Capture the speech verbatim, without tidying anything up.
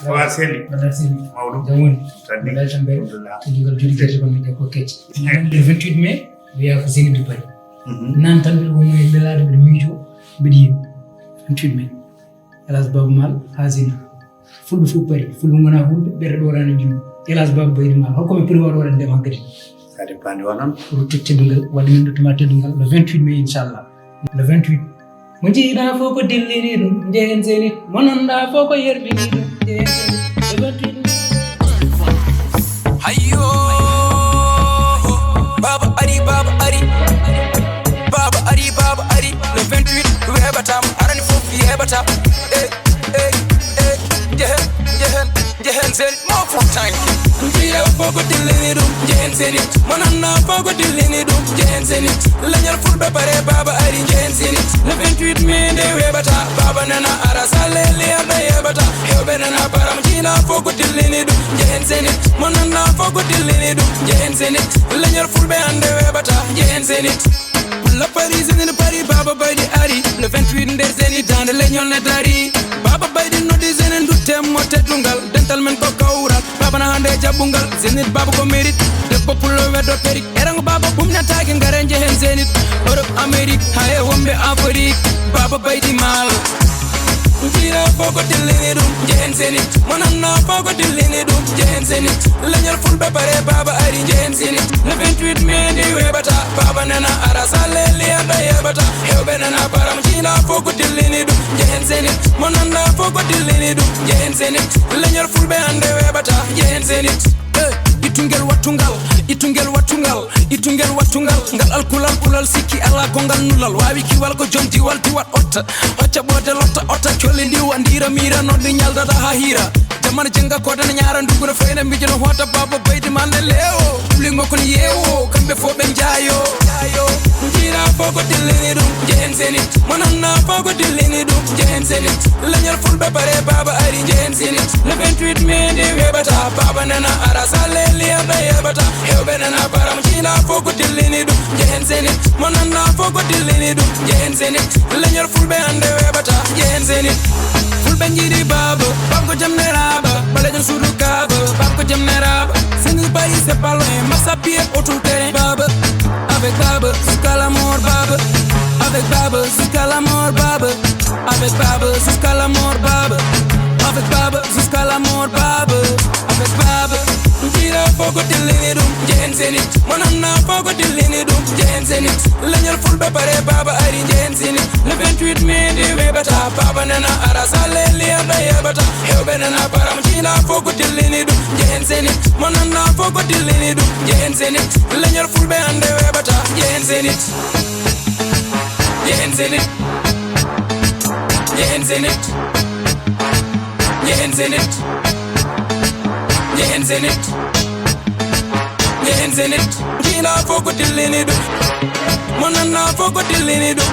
Ko a seli. Mbaɗa seli. Mawɗum. Jam woni. Tan ni. Mbaɗa tan mbeɗa. Alhamdulillah. Teddungal juri gerte ko mbiɗen ko kecce. Le vingt-huit mai, wiya ko Zénith de Paris. Mhm. Nan tan mbiɗa wonno e lelaade mbiɗa miijo, mbiɗa yiɗi. Vingt-huit mai. Hélas Baaba Maal, haa Zénith. Fulɓe fof Paris. Fulɓe ngonaa hulɓe, ɓerɗe ɗooraani jumɗi. Hélas Baaba Baydi Maal. Holko mi poti waɗ waɗande ma kadi? Kadi pandi waɗan. Rutte teddungal, waɗi min ruttuma teddungal. Le vingt-huit mai, inchallah. Le vingt-huit. Mo njiiɗaa fof ko dillini ɗum, njehen Zénith. Mo nanɗaa fof ko yerɓini ɗum, njehen Zénith. Le vingt-huit mai. Hayyo, Baaba ari, Baaba ari. Baaba ari, Baaba ari. Le vingt-huit, weeɓataa mo. Arani fof yeeɓataa. Eh, eh, eh. Njehen, njehen, njehen Zénith. Mo fof tanki. Njiiɗaa fof ko dillini ɗum, njehen Zénith. Mo nanɗaa fof ko dillini ɗum, njehen Zénith. Leñol fulɓe pare, Baaba ari, njehen Zénith. Le vingt-huit mai nde weeɓataa, Baaba nana ara, sa leeli arɓe yeeɓataa. Heewɓe nana param, njiiɗaa fof ko dillini ɗum, njehen Zénith. Mo nanɗaa fof ko dillini ɗum, njehen Zénith. Leñol fulɓe hannde weeɓataa, njehen Zénith. Lapari Zénith Paris, Baaba Baydi ari. Le vingt-huit nder Zénith, daande leñol ne dari. Baaba Baydi noddi Zénith, ndutten mo teddungal. Dental men ko kawral. Baaba na hannde jaɓɓungal, Zénith Baaba ko mérite. Debbo pullo weddo perik. Erango Baaba ɓumnataake, ngare njehen Zénith. Europe, Amérique, haa e wonɓe Afrique. Baaba Baydi Maal. Njiiɗaa fof ko dillini ɗum, njehen Zénith. Mo nanɗaa fof ko dillini ɗum, njehen Zénith. Leñol fulɓe pare, Baaba ari, njehen Zénith. Le vingt-huit mai nde weeɓataa, Baaba nana ara, sa leeli arɓe yeeɓataa. Heewɓe nana param, njiiɗaa fof ko dillini ɗum, njehen Zénith. Mo nanɗaa fof ko dillini ɗum, njehen Zénith. Leñol fulɓe hannde weeɓataa, njehen Zénith. Eh, ittungel wattungal, ittungel wattungal, ittungel wattungal. Ngal alkulal kulal sikki alaa ko ngal nulal. Waawi kiwal ko jom diwal diwat otta. Hocca ɓoode lotta otta colli ndiwa ndira mira noddi ñaldata haa hiira. Jamanu jenga ko dana ñaara nduguna foyna mijono hoota Baaba Baydi Maal ne leewo. Public makko ne yeewo, kamɓe fof ɓe njaayo. Njiiɗaa fof ko dillini ɗum, njehen Zénith. Mo nanɗaa fof ko dillini ɗum, njehen Zénith. Leñol fulɓe pare, Baaba ari, njehen Zénith. Le vingt-huit mai nde weeɓataa, Baaba nana ara, sa leeli arɓe yeeɓataa. Heewɓe nana param, njiiɗaa fof ko dillini ɗum, njehen Zénith. Mo nanɗaa fof ko dillini ɗum, njehen Zénith. Leñol fulɓe hannde weeɓataa, njehen Zénith. Fulɓe njiiɗi Baaba, Baaba ko jam neraaɓe, ɓaleejo suudu Kaaba, Baaba ko jam neraaɓe. Zénith Paris, c'est pas loin, marche à pied autour terrain. Baaba, avec Baaba, jusqu'à la mort, Baaba. Avec Baaba, jusqu'à la mort, Baaba. Avec Baaba, jusqu'à la mort, Baaba. Avec Baaba, jusqu'à la mort, Baaba. Avec Baaba. Njiiɗaa fof ko dillini ɗum, njehen Zénith. Mo nanɗaa fof ko dillini ɗum, njehen Zénith. Leñol fulɓe pare, Baaba ari, njehen Zénith. Le vingt-huit mai nde weeɓataa, Baaba nana ara, sa leeli arɓe yeeɓataa. Heewɓe nana param, njiiɗaa fof ko dillini ɗum, njehen Zénith. Mo nanɗaa fof ko dillini ɗum, njehen Zénith. Leñol fulɓe hannde weeɓataa, njehen Zénith. Njehen Zénith. Njehen Zénith. Njehen Zénith. Njehen Zénith. Njehen Zénith. Njiiɗaa fof ko dillini ɗum. Mo nanɗaa fof ko dillini ɗum.